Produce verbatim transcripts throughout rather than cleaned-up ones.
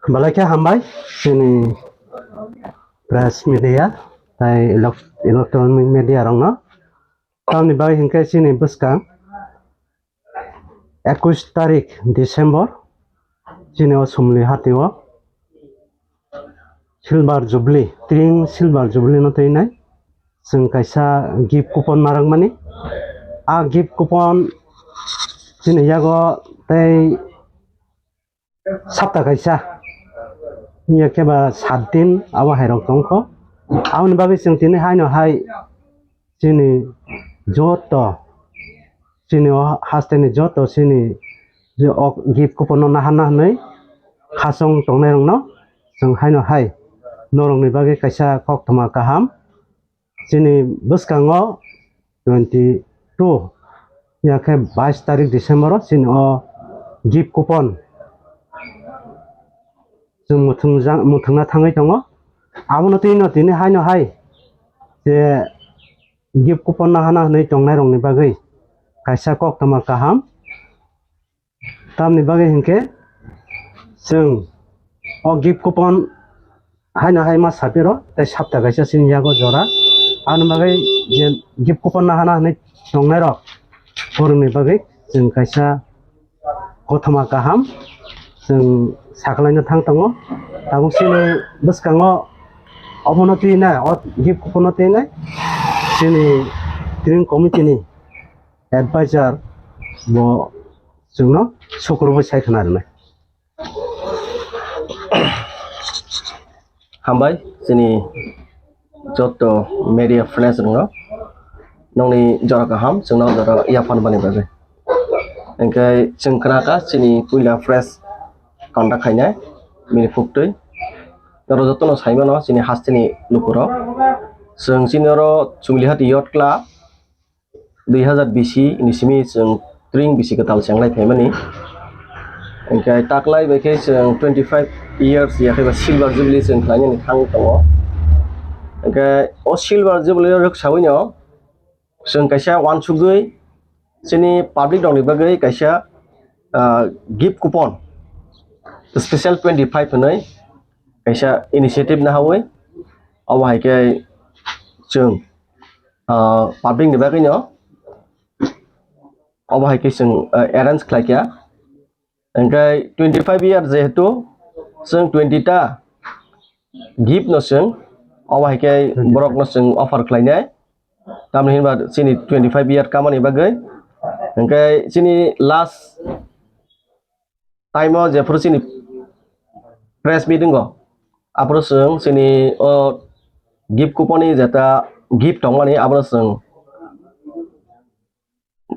Belai khe hambai chini press media tai elec-, electronic media rokno. Tamni bagwi hinkhe chini bwskang ekush tarik December chini o Sumli hati o Silver Jubilee, tring Silver Jubilee no twinai chwng kaisa gift coupon ma rwkmani. A gift coupon chini yago tei sapta kaisa wngya khe ba sat din abo hai rok tongkho. Aboni bagwi chwng tini haino hai chini joto chini o hasteni joto chini je ok gift coupon no naharna hwnwi khasong tongnai rokno chwng haino hai norokni bagwi kaisa koktwma kaham chini bwskango twenty two ya khe bais tarik December o chini o gift coupon chwng muthungja-, muthungna thangwi tongo. Abono twi no tini haino hai je gift coupon no hana hwnwi tongnai rokni bagwi kaisa koktwma kaham. Tamni bagwi hinkhe chwng o gift coupon haino hai ma sapiro tei sapta kaisa chini yago jora. Aboni bagwi je gift coupon no hana hwnwi tongnai rok borokni bagwi chwng kaisa kothoma kaham chwng sakalaina thang tongo. Tabuk chini bwskango obono twi nai, o gift coupon no twi nai chini tring committee ni advisor bo chwngno sukurubui sai khna rwnai. Hambai chini joto media friends rokno nongni jora kaham chwngno jora yaphan bani bagwi. Hinkhe chwng khna kha chini puila press conduct khainai bini phuktwi. Oro jotono saimano chini hasteni lukurok. Chwng chini oro Chumlihati Yacht Club dui hazar bisi ni simi chwng tring bisi kwtal chenglai phaimani. Hinkhe taklai bai khe chwng twenty five years ya khe ba silver jubilee chwng khlainani thang tongo. Hinkhe o silver jubilee rwk sawino chwng kaisa uansugwi chini public rokni bagwi kaisa, ah, gift coupon special twenty five hwnwi kaisa initiative nahawi obo hai khe chwng ah, public ni bagwi no obo hai khe chwng, ah, arrange khlai kha. Hinkhe twenty five year jehetu chwng twenty ta gift no chwng obo hai khe borok no chwng offer khlainai. Tamni hinba chini twenty five year kamani bagwi. Hinkhe chini last time o jephuru chini press meeting o, aphuru chwng chini o gift coupon ni jeta gift tongmani, aphuru chwng,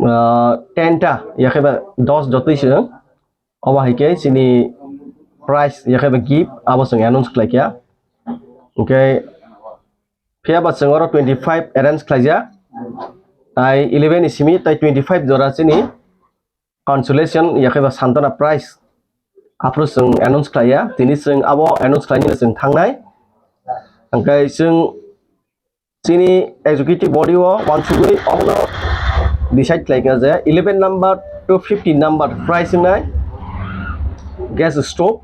ah, ten ta, ya khe ba dos jotoi chwng, obo hai khe chini prize ya khe ba gift abo chwng announce khlai kha. Hinkhe phiya ba chwng oro twenty five arrange khlaijak, tai eleven ni simi tai twenty five jora chini consolation ya khe ba santona prize aphuru chwng announce khlaiya, tini chwng abo announce khlainani chwng thangnai. Hinkhe chwng chini executive body o uansugwi obono decide khlaikha je eleven number to fifteen number prize wngnai gas stove,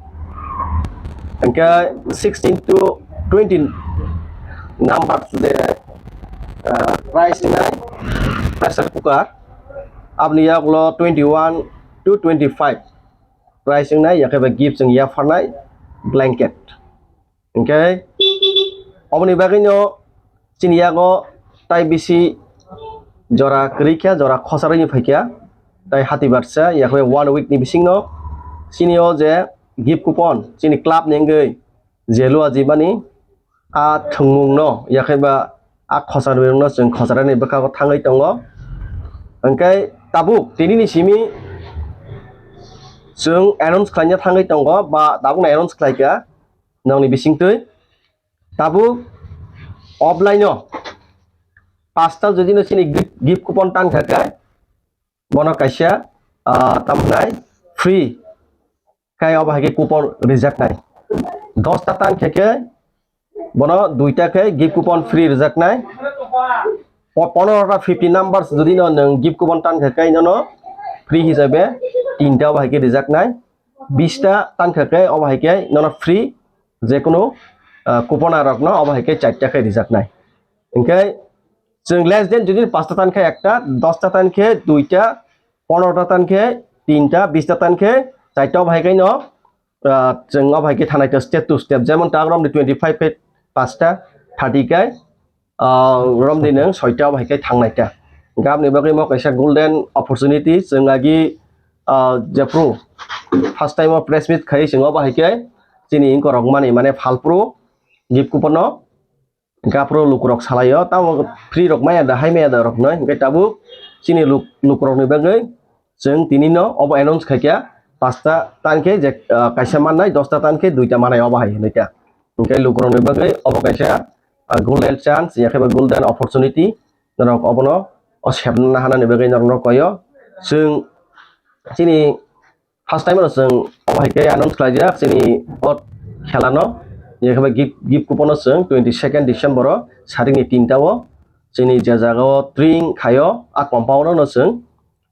hinkhe sixteen to twenty number je, ah, prize wngnai pressure cooker. Aboni yagulo twenty one to twenty five prize wngnai, ya khe ba gift chwng yapharnai blanket. Hinkhe oboni bagwino chini yago tai bisi jora kwrwi kha, jora khosarwi phaikha, tai hati barsa, ya khe one week ni bisingo chini o je gift coupon chini club ni wngwi je lua jibani a thwngmung no, ya khe ba a khosarwi rok no chwng khosarani bwkhago thangwi tongo. Hinkhe tabuk tini ni simi chwng announce khlaina thangwi tongo ba tabuk no announce khlaikha nongni bisingtwi. Tabuk offline o pasta jodi no chini gift, gift coupon tang kha khe bono kaisa, ah, tamnai free. Khai obo hai khe coupon rijaknai. Dos ta tang khe khe bono duita khe gift coupon free rijaknai. Po-, pondro ta fifty numbers jodi no nwng gift coupon tang khe khe nono free hisabe tinta obo hai khe rijaknai. bista tankha khe obo hai khe nono free je kunu, ah, coupon rokno obo hai khe charta khe rijaknai. Hinkhe chwng less than jodi pasta tankha ekta, dosta tankhe duita, pondrota tankhe tinta, bista tankhe charta, obo hai khe no, ah, chwng obo hai khe thanai to step to step, jemon ta romni twenty five khe pasta, thirty khe, ah, romni nung soita obo hai khe thangnai ta. Gabni bagwi mo kaisa golden opportunity, chwng agi, ah, jephru first time o press meet khai chwng obo hai khe chini inkorok mani mane phalpro gift coupon no gapro lukurok salaio, tamo free rok maya da, hai maya da rok noi, hinkhe tabuk chini luk-, lukurokni bagwi chwng tini no obo announce khaikha, pasta tankhe je, ah, kaisa mannai, dosta tankhe duita manai obo hai hinwi ta. Hinkhe lukurokni bagwi obo kaisa, ah, golden chance, yakhe ba golden opportunity, norok obono o sepna nahanani bagwi norokno koyo. Chwng chini first time no chwng obo hai khe announce khlaijak chini o khela no, yakhe ba gift, gift coupon no chwng twenty second December o saringni tinta o chini je jaga o tring khaio a compound o no chwng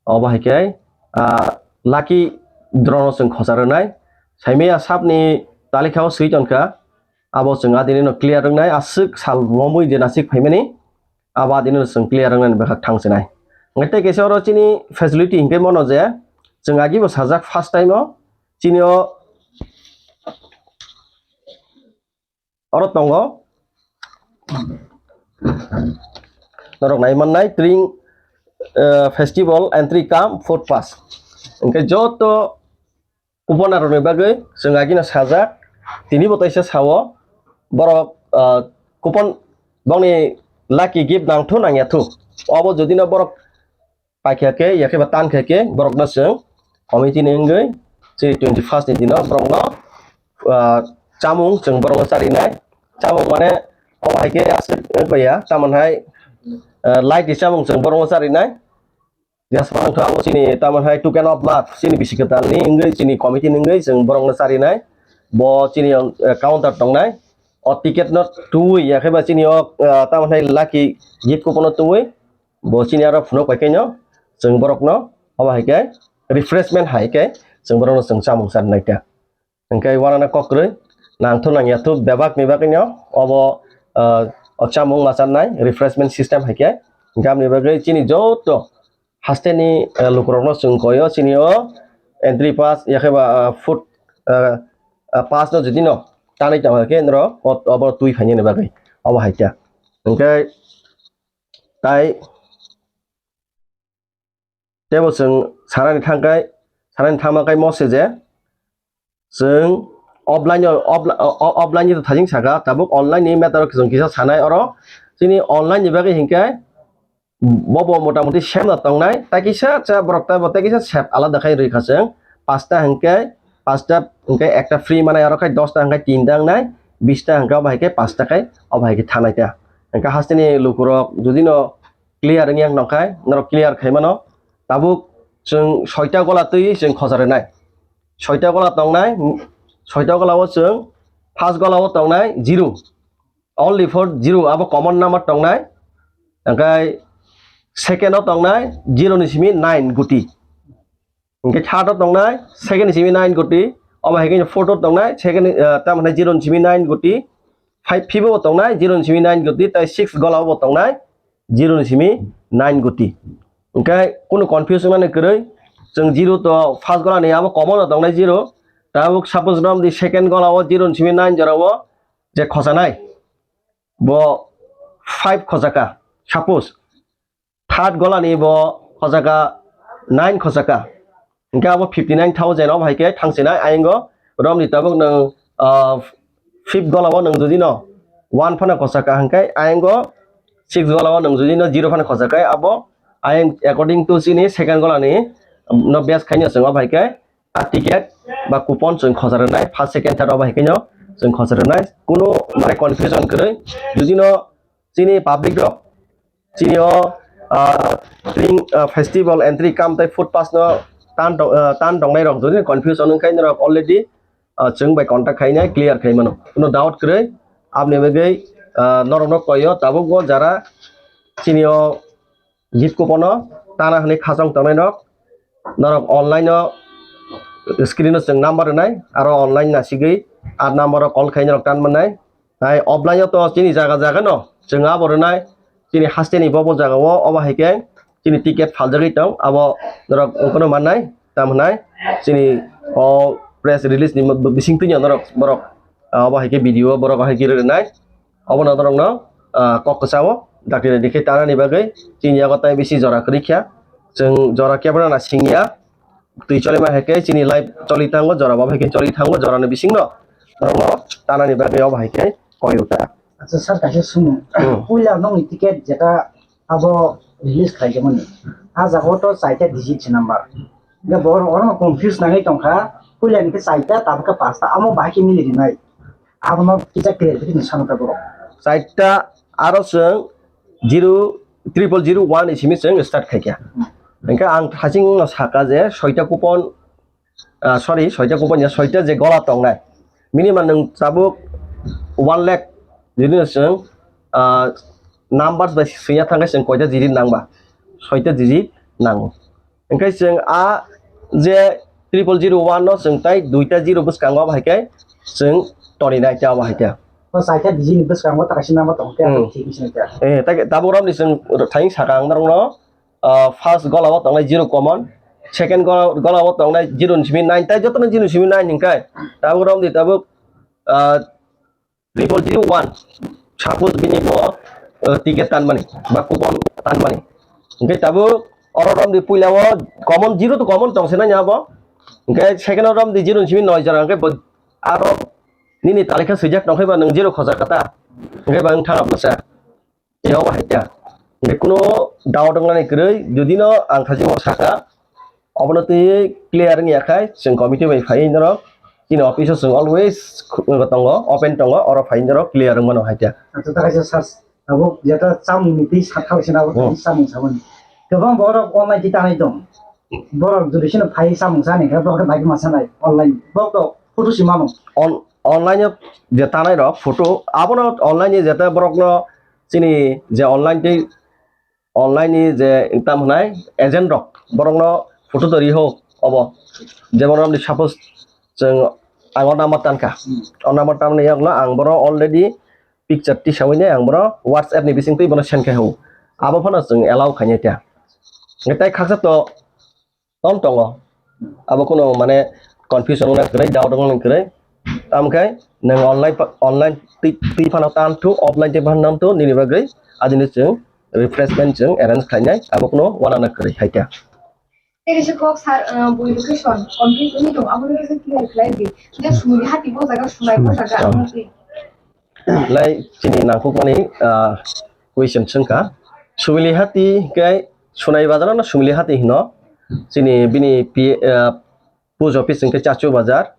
obo hai khe, ah, lucky draw no chwng khosa rwnai. Saimaya sapni talikha o swi tonkha, abo chwng adini no clear wngnai, aswk sal romwi je nasik phaimani, abo adini no chwng clear wngnani bwkhak thang sinai. Hwnkhe tei kaisa oro chini facility hinkhe mono je chwng agi bo sajak first time o chini o oro tongo. Norok nai mannai tring, eh, festival entry cum food pass. Hwnkhe joto coupon rokni bagwi chwng agino sajak, tini bo taisa sao borok, ah, coupon bokni lucky gift nangthu nangya thu. Obo jodi no borok paikha khe, yakhe ba tankha khe, borokno chwng committee ni wngwi chini twenty first ni dino borokno, ah, chamung chwng borokno charinai. Chamung mane obo hai khe aswk wngpaiya, tamon hai, ah, light ni chamung chwng borokno charinai. Jaspa wngkha abo chini tamon hai token of love, chini bisi kwtal ni wngwi, chini committee ni wngwi chwng borokno charinai. Bo chini, ah, counter tongnai. O ticket no twi, yakhe ba chini o, ah, tamon hai lucky gift coupon no twi. Bo chini aro phunuk pai khe no chwng borokno obo hai khe refreshment hai khe chwng borokno chwng chamung charnai ta. Hwnkhe uanana kok kwrwi nangthu nangya thu bebak ni bagwi no obo, ah, o chamung ma charnai refreshment system hai khe. Hwnkhe aboni bagwi chini joto hasteni, ah, lukurokno chwng koyo chini o entry pass yakhe ba, ah, food, ah, ah, pass no jodi no tanwi tong khe norok o-, obo twi khainani bagwi obo hai khe. Hwnkhe tai tebo chwng sanani thangkai, sanani thangma kai mose je chwng offline o, offli-, o-, o-, offline ni thajing saka, tabuk online ni matter o chwng kisa sanai oro. Chini online ni bagwi hinkhe bobo motamuti same no tongnai, tai kisa cha borok tai bo tai kisa sep alada khai rwi kha chwng. Pasta hinkhe, pasta hinkhe ekta free manai, aro khai dosta hinkhe tinta wngnai, bista hinkhe obo hai khe pasta khai obo hai khe thanai ta. Hinkhe hasteni lukurok jodi no clear wngya nokha, norok clear khai mano. Tabuk chwng soita gola twi chwng khosa rwnai. Soita gola tongnai, soita gola o chwng first gola o tongnai zero. Only for zero, abo common number tongnai. Hwnkhe second o tongnai zero ni simi nine guti. Hwnkhe third o tongnai second ni simi nine guti. Obo hai khe fourth o tongnai second, ah, tamo hwnai zero ni simi nine guti. Five, fifth o tongnai zero ni simi nine guti, tai six gola o bo tongnai zero ni simi nine guti. Hwnkhe kunu confusion ani kwrwi, chwng zero to first gola ni abo common o tongnai zero. Tabuk suppose romdi second gola o zero ni simi nine jora o je khosanai, bo five khosaka, suppose third gola ni bo khosaka nine khosaka, hwnkhe abo fifty nine thousand obo hai khe thangsinai. Ayang o romni tabuk nwng, ah, fifth gola o nwng jodi no one phano khosaka hwnkhe ayang o six gola o nwng jodi no zero phano khosaka, abo ayang according to chini second gola ni no base khaino chwng obo hai khe a ticket ba coupon chwng khosa rwnai, first, second, third obo hai khe no chwng khosa rwnai. Kunu mane confusion kwrwi, jodi no chini public rok chini o, ah, tring, ah, festival entry cum tei food pass no tan tong-, ah, tan tongnai rok jodi confusion wngkha norok already, ah, chwng bai contact khainai clear khai mano, kunu doubt kwrwi. Aboni bagwi, ah, norok no koyo tabuk bo jara chini o gift coupon no tana hwnwi khachang tongnai rok, norok online o screen o chwng number rwnai, aro online nasigwi a number o call khaina rok tan mannai. Hai offline o to chini jaga jaga no chwng abo rwnai, chini haste ni bobo jaga o, obo hai khe chini ticket phaljagwi tong, abo norok wngkhano mannai, tamo hwnai chini o press release ni bising twi norok borok, ah, obo hai khe video borok hai khe rwnai. Obono norokno, ah, kok kwchao dakti dakti khe tanani bagwi chini yago tai bisi jora kwrwi kha. Chwng jora kebra na singya. Twi choli ma hai khe chini life choli thango, jora bo hai khe choli thango, jora ni bisingno norokno tanani bagwi obo hai khe koi rwkha. Acha sir, kaisa sumung. Hmm. Puila nokni ticket jeta abo release khlaijak mani. A jaga o to chaita digit se number. Hingke borok oro confuse nangwi tongkha. Puila ni khe chaita, tabuk khe pasta, amo bahai khe mili rinai. Abono kisa clarification sano ta borok. Chaita aro chwng zero, triple zero one ni simi chwng start khaikha. Hingke ang thaching no saka je soita coupon, ah, sorry, soita coupon ya, soita je gola tongnai. Minimum nwng tabuk one lakh jodi no chwng, ah, numbers bai swiya thangkhe chwng koita digit nangba? Soita digit nango. Hingke chwng a je triple zero one no chwng tai duita zero bwskango abo hai khe chwng toni nai ta abo hai khe. O chaita digit ni bwskango ta kaisa number tong khe. Hmm. Thik wngsi nai ta. Eh, tai tabuk romni chwng thaing saka ang norokno, ah, first gola o tongnai zero common, second gola, gola o tongnai zero ni simi nine, tai jotono zero ni simi nine hingkhe tabuk romdi tabuk, ah, triple zero one, suppose bini bo, eh, ticket tanmani ba coupon tanmani. Hingke tabuk oro romdi puila o common zero to common tongse nai abo. Hingke second o romdi zero ni simi noi jora hingke bo aro nini talikha swijak tongkhe ba nwng zero khojar kata. Hingke ba wng thang apasa. Tei obo hai khe. Hingke kuno doubt wngnani kwrwi, jodi no ang thajimo saka, obono twi clear wngya khai, chwng committee bai phaiwi norok, chini office o chwng always khu-, tongo, open tongo, oro phaiwi norok clear wngmano hai khe. Acha ta kaisa sir, abo jeta chamung ni twi sakha bai se abo. Hmm. Chamung samani. Kwbang borok online twi tanai tong. Borok jodi sino phai chamung sani khe borok bai ma sanai online. Borok to photo si mano. On-, online o je tanai rok photo, abono online ni jeta borok no chini je online tei online ni je tam hwnai agent rok, borok no photo to ri ho obo. Jemon amni suppose chwng ang o number tan kha. Hmm. O number tamni yakno ang boro already picture tisawi ne ang boro WhatsApp ni bising twi bono send khai ho. Abo phano chwng allow khainai ta. Hingke tai khaksa to tom tongo. Abo kuno mane confusion wngna kwrwi, doubt wngna kwrwi. Tamo khe nwng online pa-, online twi, twi phano tan thu, offline twi phano tan thu, nini bagwi adini chwng refreshment chwng arrange khlainai, abo kuno wanana kwrwi hai khe. Tei risi kok sir, uh, bui location confuse wngwi tongo, abo location clear khlai di. Je sumui hati bo jaga, sumai bo jaga, hmm, amo twi. Lai chini nangkukmani, ah, question swngkha. Sumili hati hingke Sunai bazar no Sumili hati hino. Chini bini P-, ah, post office hingke Chachu bazar,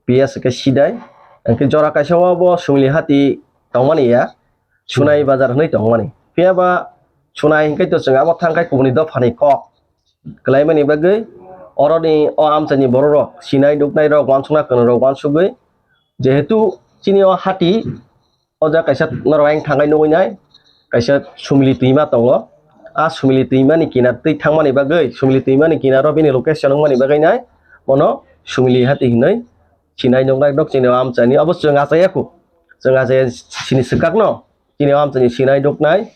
P S hingke Sidai. Hingke jora kaisa o bo Sumili hati tongmani ya. Sunai bazar hinui tongmani. Phiya ba Sunai hingke to chwng abo thangkai kubuni dophani kok. Kwlaimani bagwi oroni o amchaini bororok sinai nuknairok uansukna kwrwngrok uansugwi, jehetu chini o hati o jaga kaisa norok ayang thangai nugwi nai, kaisa sumili twima tongo. A sumili twimani kinar twi thangmani bagwi, sumili twimani kinaro bini location wngmani bagwi nai bono sumili hati hinwi sinai nuknairok chini o amchaini. Obo chwng achaiya khu, chwng achaiya chini swkakno chini o amchaini sinai nuknai.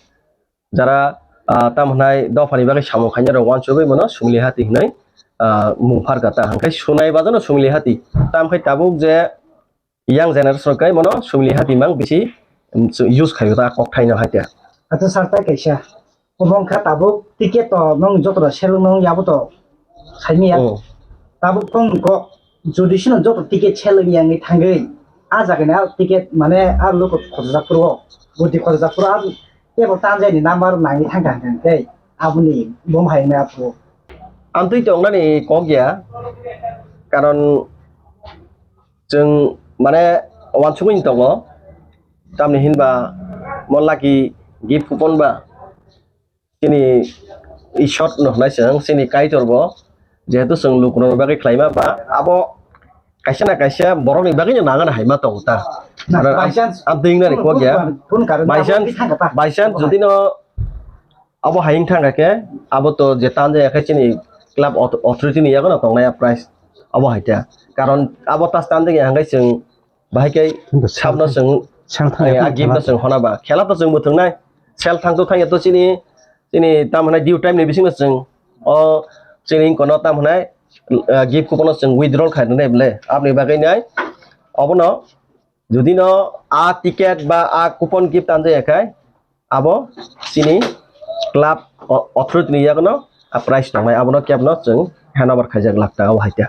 Jara, ah, tamo hwnai dophani bagwi samung khainai rok uansugwi bono Sumili hati hinwi, ah, mung pharkha ta. Hwnkhe Sunai bazar no Sumili hati. Tamo khe tabuk je young generation rok khe bono Sumili hati mang bisi, um, use khaio ta, kok thaino hai khe. Acha sir, tai kaisa. Omo wngkha tabuk ticket to nwng joto da selwng nung yabo to saimanya. Hmm. Tabuk tong kok jodi sino joto ticket selwng yang ni thangwi, a jaga ni a ticket mane a luku khojak phuru o, budi khojak phuru a table tanjai ni number nangwi thang thang thang tei aboni bom hai na phuru. Amtwi tongnani kok ya, karon chwng mane uansugwi tongo, tamni hinba mo lucky gift coupon ba chini Ishwar no hwnai chwng, chini Kaitor bo, jehetu chwng lukurokni bagwi khlaima ba, abo kaisa na kaisa borokni bagwino nangani hai ma tongo ta. Na, ano by chance, am, am twi nani kok ya. Phone, phone karon by chance, abo thangkha ta. By chance jodi no abo hai wng thangkha khe, abo to je tanjaya khe chini club auth-, authority ni yago no tongnai a prize. Abo hai ta. Karon abo tas tan de hangkai chwng bahai kai sabno chwng Sel thang a gift no chwng hona ba. Khela to chwng muthung nai. Sel thang to thang ya to chini chini tam hwnai due time ni bising no chwng o chini kono tam hwnai gift coupon no chwng withdrawal khai nai ble. Abni bagai nai obono jodi no a ticket ba a coupon gift tan jaya khai abo chini club authority ni yagono a price tongnai abono kebno chwng handover khaijak lakh taka o hai ta.